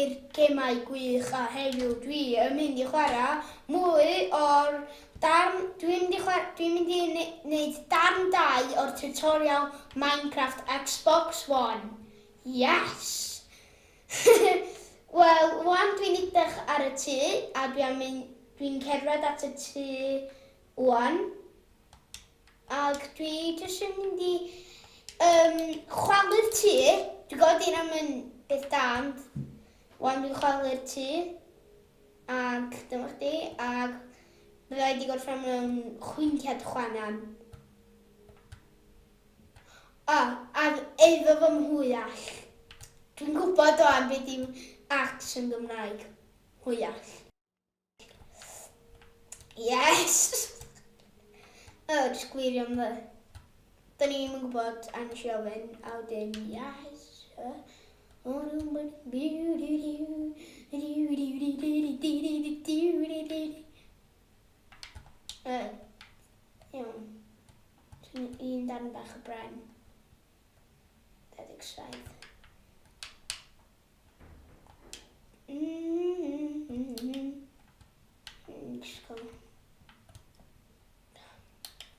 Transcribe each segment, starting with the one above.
i'r gemau gwych a heddiw dwi yn mynd i chwarae mwy o'r darn dwi'n mynd i chwarae dwi'n mynd i wneud darn 2 o'r tutorial Minecraft Xbox One. Yes! Wel, wan dwi'n edrych ar y tŷ a dwi am mynd dwi'n cerdded at y tŷ wan. Ac dwi jyst yn mynd i um, chwalu'r tŷ. Dwi'n gwybod di am yn beth da, ond wan dwi'n chwalu'r tŷ. Ac dyma chdi, ac bydda i wedi gorffen mewn chwintiad chwanan. O, a efo fy mhwyall. Dwi'n gwybod o'n beth yw axe yn Gymraeg. Hwyall. Yes! Oh, just gwirio am fy. Da ni ddim yn gwybod a nes i ofyn, a wedyn, yes. Iawn. Un darn bach o bren. 27. Disgwyl.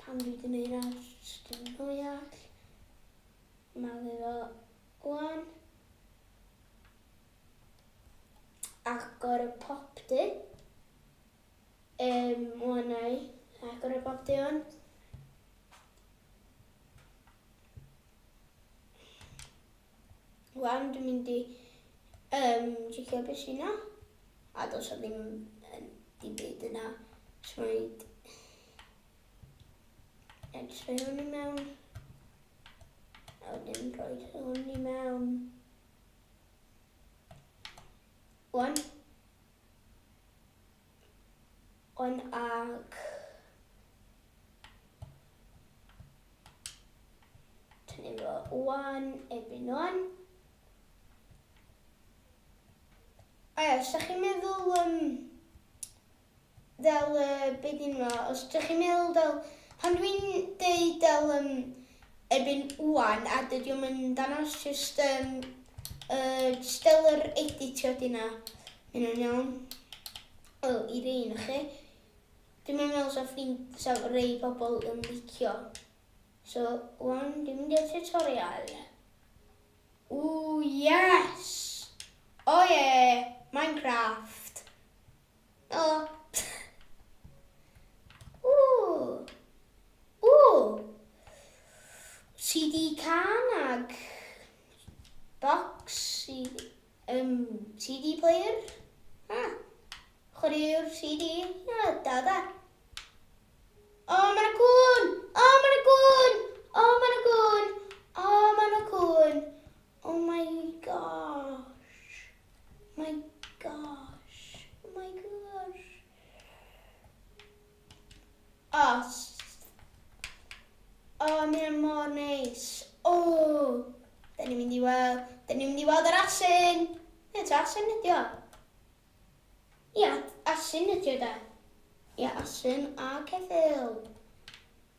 Pam dwi wedi gwneud hynna? Jyst dim hwyach. Malu fo wan. Agor y popty. Um, wan ai. Agor y popty wan. Wan dwi'n mynd i um, checio beth sy'n yna. A does o ddim yn dim byd yna. So mae'n Edrych rhoi hwn i mewn. A wedyn rhoi hwn i mewn. Wan. Wan ag... Tynnu fo wan, erbyn wan. A ia, os ydych chi'n meddwl um, fel, uh, be dyn nhw, os ydych chi'n meddwl fel, pan dwi'n deud fel um, erbyn wan, a dydy o'm yn dangos just, um, uh, just fel yr editio di na, mynd yn iawn. O, i rei un o chi. Dwi'n meddwl sa ffrind, sa rei pobl yn licio. So, wan, dwi'n mynd i'r tutorial. Ooh, yes! Oh yeah! Minecraft! Oh. Ooh! Ooh! CD can ag box CD, um, CD player. Ah, chwaraewr CD. Ah, da da. O, oh, mae'n cwn! O, oh, mae'n gwn! O, oh, mae'n gwn! O, oh, mae'n cwn! Oh my gosh! My gosh! Oh my gosh! O, oh, mae'n mor neis. O, oh, da ni'n mynd i weld, da ni'n mynd i weld yr asyn. Ie, ta asyn ydi o. Ia, asyn ydi o da. Ia, asyn a ceffyl.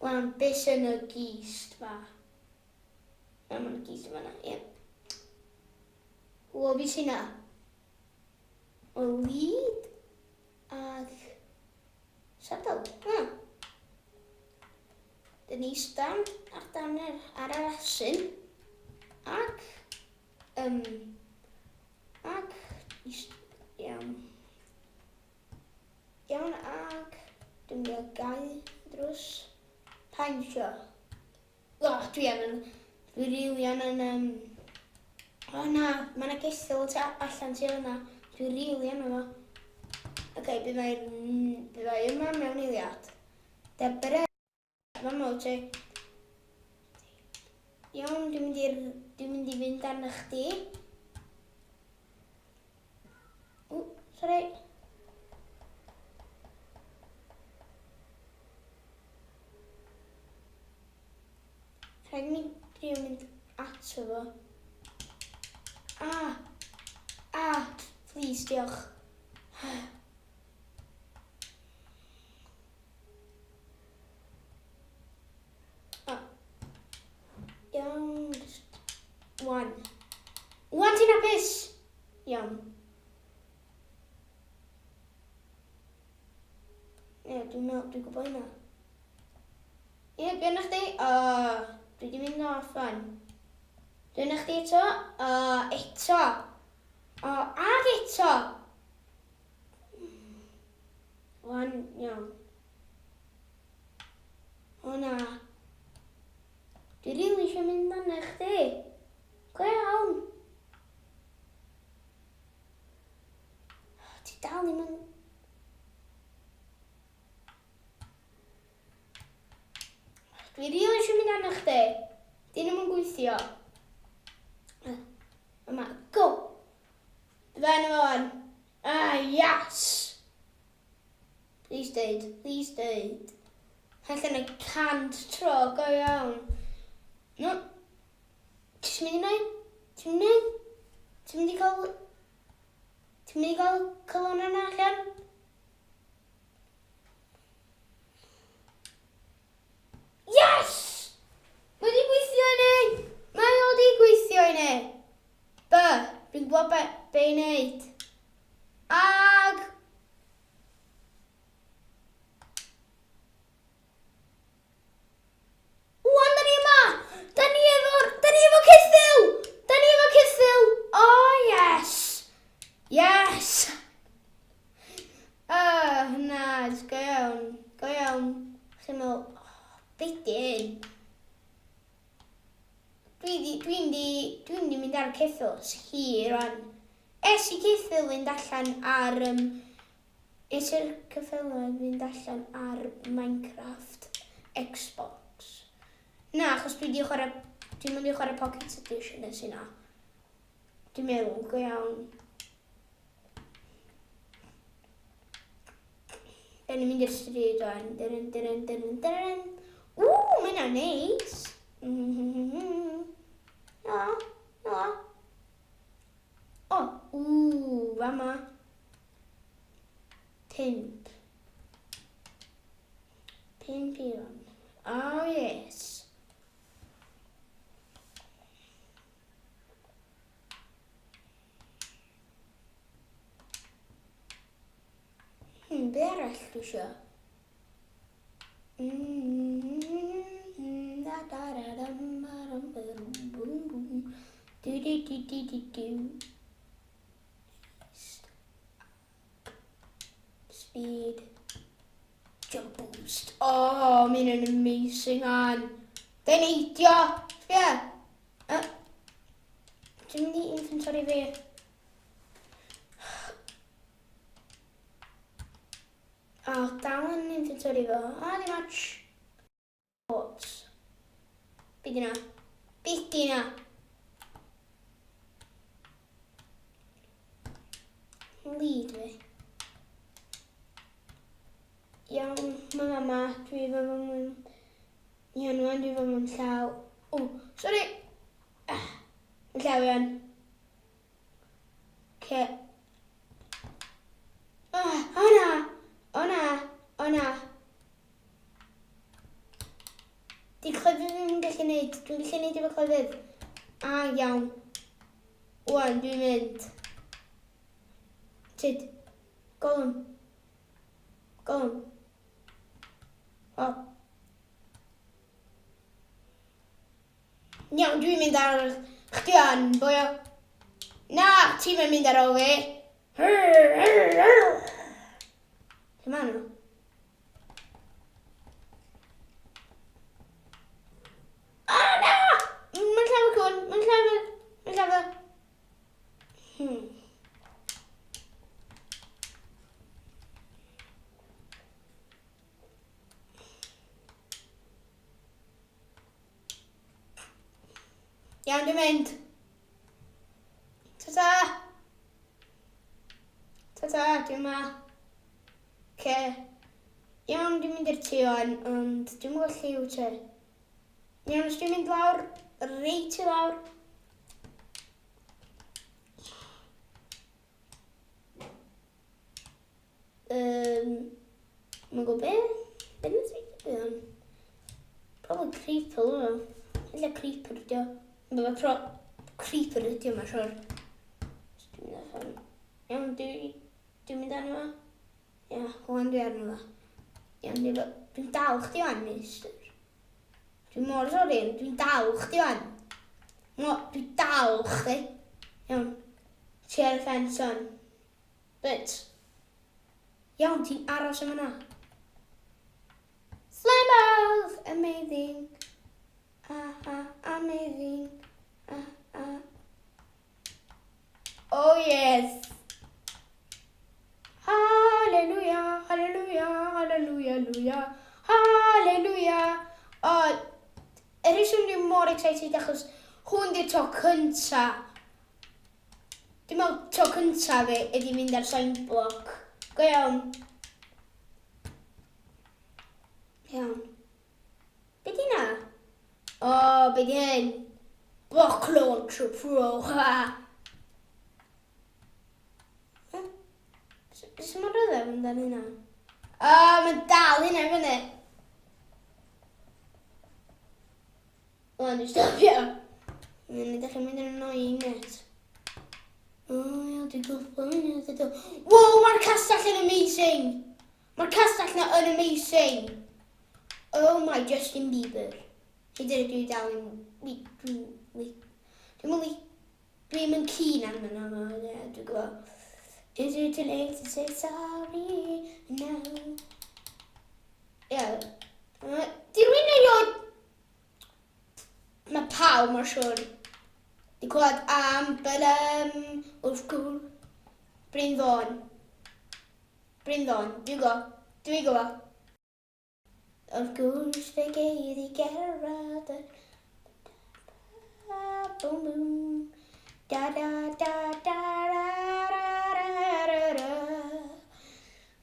Wan, be sy'n y gist fa? Na, mae'n gist yma na, ie. O, fi sy'n na? O, lead ag saddle. Ha. Dyn ni stan ar dan yr, ar yr asyn. Ac, um, Ac, iawn. Iawn, ac, dwi'n mynd i gau drws. Pa'n isio? O, dwi angen, dwi rili angen, um, o na, mae yna geffyl tu allan tu yna. Dwi rili angen fo. Oce, okay, bydd mae yma mewn eiliad. Debere. Fama wyt ti. Iawn, dwi'n mynd i'r... Dwi'n mynd i fynd arna chdi. O, sorry. Rhaid mi drio mynd ato fo. Ah! Ah! Please, diolch. Ah. Iawn, just... Wan. Wan ti'n hapus? Iawn. Dwi'n meddwl, dwi'n gwybod hynna. Ie, dwi arna chdi. O, dwi di mynd off fan. Dwi arna chdi eto. O, eto. O, ag eto. Wan, iawn. O na. Dwi rili eisiau mynd arna chdi. Go iawn. Ti dal ddim yn... Dwi rili eisiau mynd arna chdi. Dyn nhw'n gweithio. Yma, go! Fe arno fo wan. Ah, yes! Please deud, please deud. Allan y 100 tro, go iawn. No. Ti'n mynd i wneud? Ti'n mynd i wneud? Ti'n mynd i cael... Ti'n mynd i gael cylon yna allan? Yes! Mae wedi gweithio i ni! Mae o wedi gweithio i ni! B, dwi'n gwybod be, be i wneud. Ag... Wan, da ni yma! Da ni efo, da ni efo ceffyl! Da ni efo ceffyl! Oh, yes! Yes! Oh, na, go iawn, go iawn. Chi'n meddwl, oh, be di hyn? Dwi di, dwi'n di, dwi'n di mynd ar y ceffyl ers hir rwan. Es i ceffyl fynd allan ar, um, es i'r ceffyl fynd allan ar Minecraft Xbox. Na, achos dwi di chwarae, dwi'n mynd i chwarae Pocket Edition ers hynna. Dwi'n meddwl, go iawn. Da ni'n mynd i'r stryd o'n. Dyryn, dyryn, dyryn, dyryn. Ww, mae hynna'n neis. Na, na. O, ww, fama. Pimp. Pimp i fan. Oh, yes. Be arall dwi isio? Da da da dam ba dam ba dum bum bum. Du du du du du du. Speed. Jump boost. Oh, mae'n yn amazing an. Fe'n eidio. Sbia. Dwi'n mynd i inventory fi. O, oh, dal yn inventory fo. O, oh, ddim much. Bots. Be di na? Be di na? Lead fi. Iawn, mae mama, dwi efo fy mwyn... Iawn, rwan dwi efo mwyn llaw. O, sori! Ah, yn llaw iawn. Ce. Ah, o na! O na! O na! Di clefyd ddim yn gallu neud. Dwi'n gallu neud efo clefyd. Ah, iawn. Wan, dwi'n mynd. Tyd. Golwm. Golwm. O. Iawn, dwi'n mynd ar chdi an, boio. Na, ti'n mynd ar ôl fi. Lle maen nhw? O, na! Mae'n lladd y cwn, mae'n lladd y... Mae'n lladd y... Iawn, dwi'n mynd. Ta-ta! Ta-ta, dwi'n yma. Ce. Iawn, dwi'n mynd i'r tŷ o'n, ond dwi'n gweld lliw tŷ. Iawn, os dwi'n mynd lawr, reit i lawr. Um, Mae'n gwybod be? Be nath fi digwydd hwn? Probably creeper hwnna. Ella creeper ydi o. Mae pro creeper ydi o, mae'n siwr. Dwi'n mynd allan. Iawn, dwi'n dwi mynd arno fo. Ia, hwn dwi arno fo. Iawn, dwi'n dal chdi wan, mister. Dwi'n mor sori, dwi'n dal chdi wan. Mo, dwi'n dal chdi. Iawn. Ti ar y ffens wan. Reit. Iawn, ti'n aros am yna. Slime balls! Amazing. Ah, ah, amazing. Ah, ah. Oh yes! Hallelujah, hallelujah, hallelujah, hallelujah, hallelujah. O, y rheswm dwi'n mor excited achos hwn di'r tro cynta. Dwi'n meddwl tro cynta fi ydi mynd ar sign block. Go iawn. Iawn. Be di na? O, oh, be di hyn? Block Launcher Pro, ha! Sut mae'n rhyfedd amdan hynna? O, oh, mae'n dal hynna i fyny. O, dwi'n stopio. Mae'n edrych yn mynd yn annoying, mate. O, ia, dwi'n gwybod hynny. Wow, mae'r castell yn amazing! Mae'r castell na yn amazing! Oh my Justin Bieber. Hyd yn oed dwi dal yn... Dwi'n... Dwi'n mynd Dwi'n mynd keen arno nhw, yeah, dwi'n gwybod. Is it too late to say sorry now? Yeah. Di rwy'n erioed... Mae pawb, mae'n siwr, di clywed am Bylem wrth gwr Bryn Fôn. Bryn Fôn, dwi'n gwybod, dwi'n gwybod. Wrth gwrs fe gei di gerdded y Boom boom Da da da da ra ra ra ra ra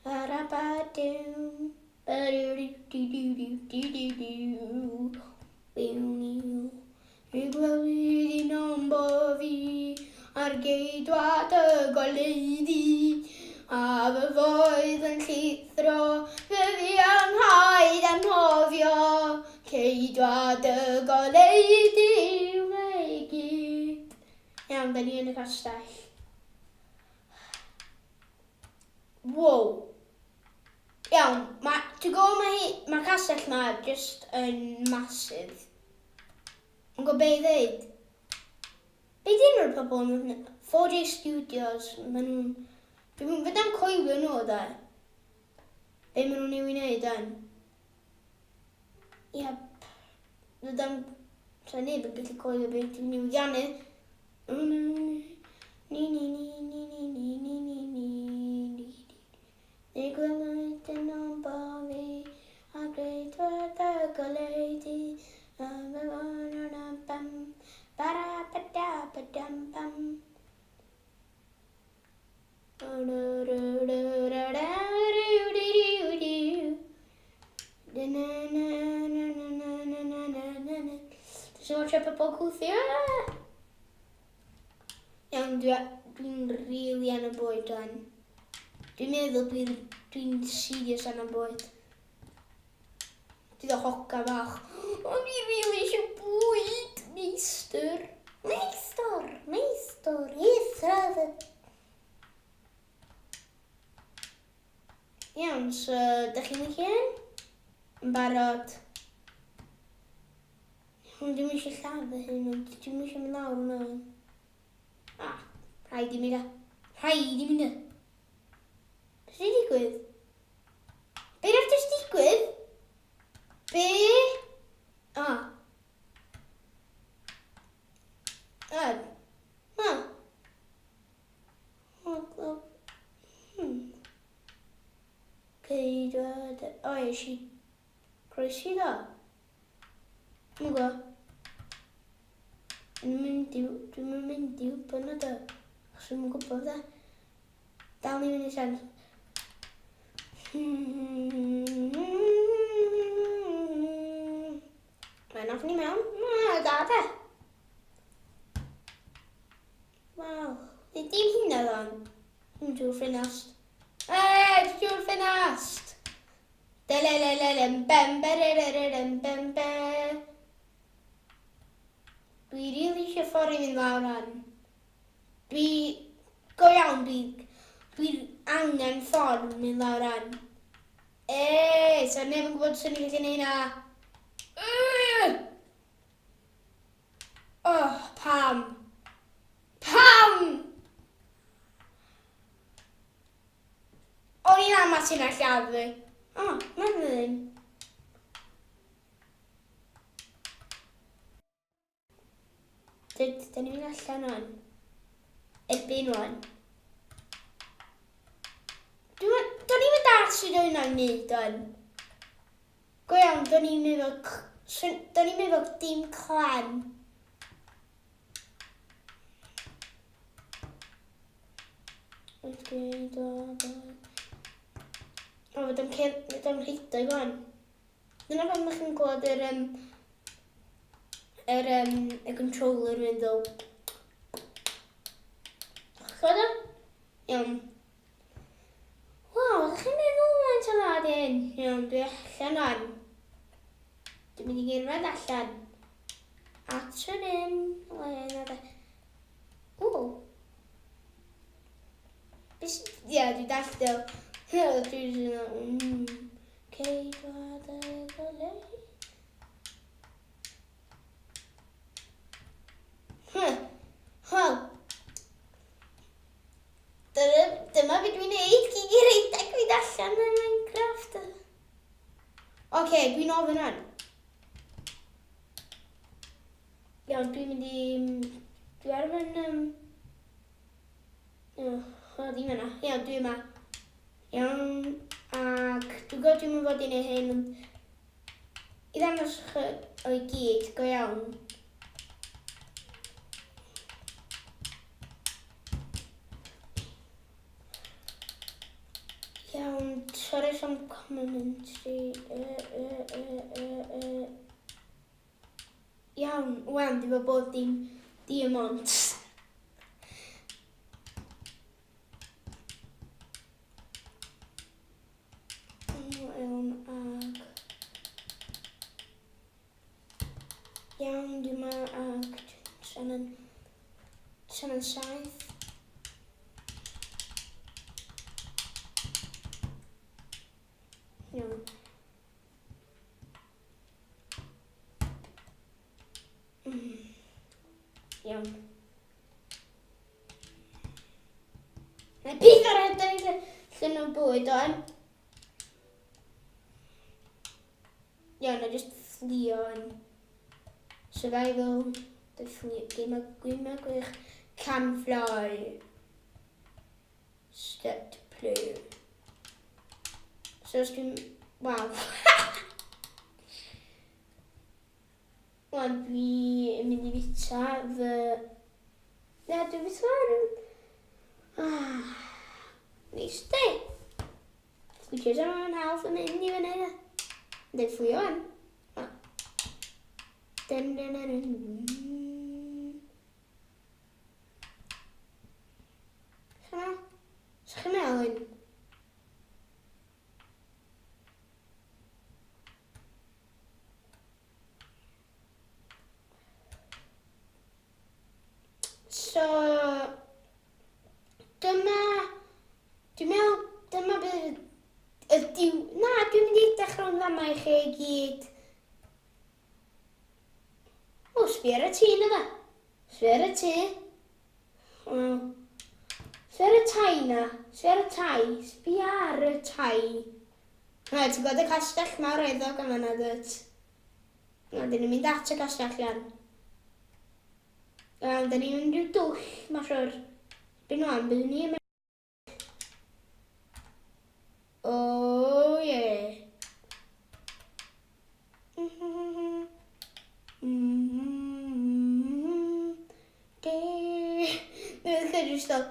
Ra ra ba dum Ba do do do do do do do do Wiw niw I gweld un o'n bo fi ar geidwad y goleudy, a fy foedd yn llithro, fy ddianghau anghofio, ceidwad y goleudy yw fe gyd. Iawn, da ni yn y castell. Wow. Iawn, mae, ti'n gwybod mae hi, mae'r castell ma just yn massive. Yn gwybod be i ddeud? Be di enw'r pobl yn 4J Studios, maen nhw'n... Dwi'n fydda'n coelio nhw, de. Be maen nhw'n ei wneud, dan. Ia, fydda'n... Sa neb yn gallu coelio be dwi'n ei ganu. Ni ni ni ni ni ni ni ni ni ni Ni gwelwyd yn o'n boddi a gwneud fod y goleudy a bam bara ba da ba dam bam. Dwi'n watcha pobl cwthio. Iawn, dwi'n rili angen bwyd rwan. Dwi'n meddwl dwi'n dwi serious angen bwyd. Dwi'n hoga bach. Ond dwi'n rili eisiau bwyd, meistr. Meistr, meistr, eithaf. Iawn, so, da chi'n licio hyn? Yn barod. Ond dwi'm eisiau lladd fy hun, ond dwi'm eisiau mynd lawr hwnna. Ah, rhaid i mi da. Rhaid i mi da. Be sy'n digwydd? Be nath jyst digwydd? Be? Ah. Ah. Ah. Oh, Ceidwad... O, eisiau croesi ddo. Dwi'n gwybod. Dwi'n mynd i, dwi'n mynd i wybod na do. Achos dwi'n gwybod da. Dal ni fynd i siarad. Mae'n off ni mewn. Na, da de. Waw. Dim hynna ddo'n. Dwi'n drwy'r ffenast. Eee, drwy'r ffenast! Delelelelem bem bererererem bem be. Dwi rili eisiau ffordd i fynd lawr ran. Dwi, go iawn, dwi, dwi angen ffordd mynd lawr ran. Eee, sa neb yn gwybod swn i'n gallu neud na. Oh, pam? Pam? O'n i'n ama ti'n lladd fi. O, oh, na ddim. Dyd, dyn ni'n mynd allan o'n. Erbyn wan. Dwi'n do'n i'n mynd at sydd o'n hynna'n neud o'n. Go iawn, do'n i'n efo, do'n i'n efo dim clem. O, fod o'n rhedeg o'n. Dyna pam ydych chi'n clywed yr, um, yr, um, y controller mynd fel... Clywed o? Iawn. Waw, ydych chi'n meddwl faint o dda di hyn? Iawn, dwi allan o'n. Dwi'n mynd i gerdded allan. At yr un le na da. Ww. Ie, dwi'n dallt o. Dwi'n... Ceidwad y golau. Huh. Wel, dyma, dyma beth dwi'n neud, gig i redeg fi allan yn Minecraft. Oce, okay, dwi'n ofyn hwn. Iawn, dwi'n mynd i... Dwi ar fy... Um, O, o, ddim yna. Iawn, dwi yma. Iawn, ac dwi'n gwybod dwi'n mynd fod i wneud hyn, ond i ddangos chi o'i gyd, go iawn. Iawn, sorry am commentary. Iawn, wan, dwi'n meddwl bod dim diamonds. Iawn, ag... Iawn, dwi'n meddwl ag... Sian yn 7. Iawn. Iawn. Mae peth ar rhedeg llun o bwyd o'n. Iawn, na just fflio yn survival. Dy fflio, game gwyma gwych. Can fly. Step to play. So os dwi'n... Waw. Wan dwi'n mynd i fita fy... Na, dwi'n fita ar... Ah, neis di. Dwi'n jyst am half yn mynd i fyny. Dwi'n fflio wan. Dun, dun, dun, dun. Sa Sa chi'n meddwl hyn? So, dyma, dwi'n meddwl, dyma bydd y diw... Na, dwi'n mynd i edrych rownd fama i chi i gyd. O, sbio ar y tŷ na fa. Sbio ar y tŷ. Wel, sbio ar y tai na. Sbio ar y tai. Sbio ar y tai. Na, ti'n gweld y castell mawr eddog yn fanna, dwyt? Na, dyn ni'n mynd at y castell iawn. Iawn, dyn ni'n mynd i'w dwll, mae'n siwr. Byn wan, byddwn ni yn Oh yeah. Dwi'n credu jyst fel,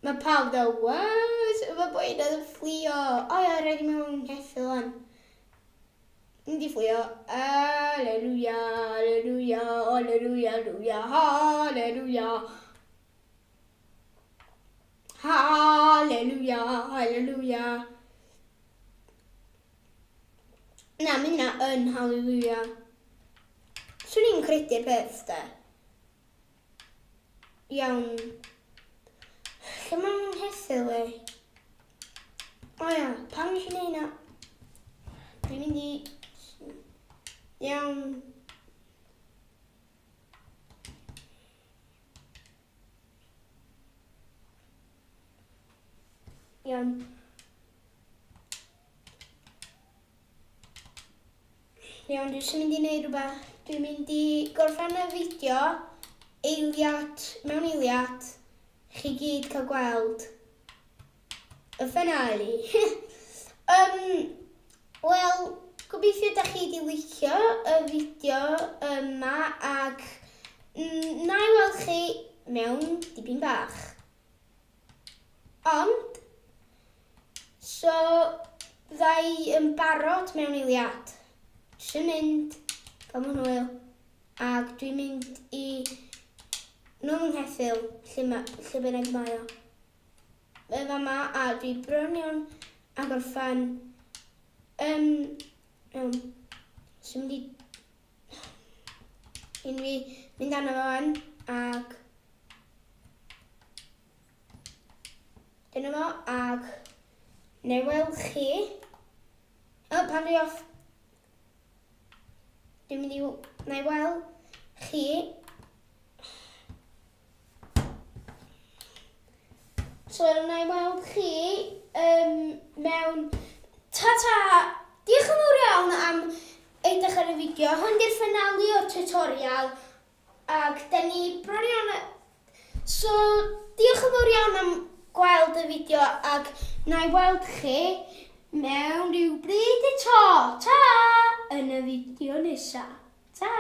mae pawb fel, what? Mae boi yna yn fflio. O ia, rhaid i mewn ceffyl wan. Mynd i fflio. Aleluia, aleluia, aleluia, aleluia, aleluia. Haleluia, haleluia. Na, mae hynna yn haleluia. Swn i'n credu'r peth, de. Iawn. Lle mae'n ngheffyl i? O ia, pam nes i neud na? mynd i... Iawn. Iawn. Iawn, dwi jyst yn mynd i wneud rhywbeth. Dwi'n mynd i gorffen y fideo eiliad, mewn eiliad, chi gyd cael gweld y finale. um, Wel, gobeithio da chi wedi licio y fideo yma ac na i weld chi mewn dipyn bach. Ond, so, bydda i yn barod mewn eiliad. Jyst yn mynd, gael mwyn hwyl, ac dwi'n mynd i nôl yng ngheffyl, lle, ma, lle bynnag mae o. Yn fama, a dwi bron iawn a gorffan. Um, iawn. So mynd i... Un fi mynd arno fo wan, ac Dyna fo, ag neu weld chi. O, pan dwi off. Dwi'n mynd i... Na i weld chi. So, na i weld chi um, mewn... Ta-ta! Diolch yn fawr iawn am edrych ar y fideo. Hwn di'r finale o'r tutorial. Ac da ni bron iawn... So, diolch yn fawr iawn am gweld y fideo ac na i weld chi mewn rhyw bryd eto. Ta! Yn y fideo nesa. Ta!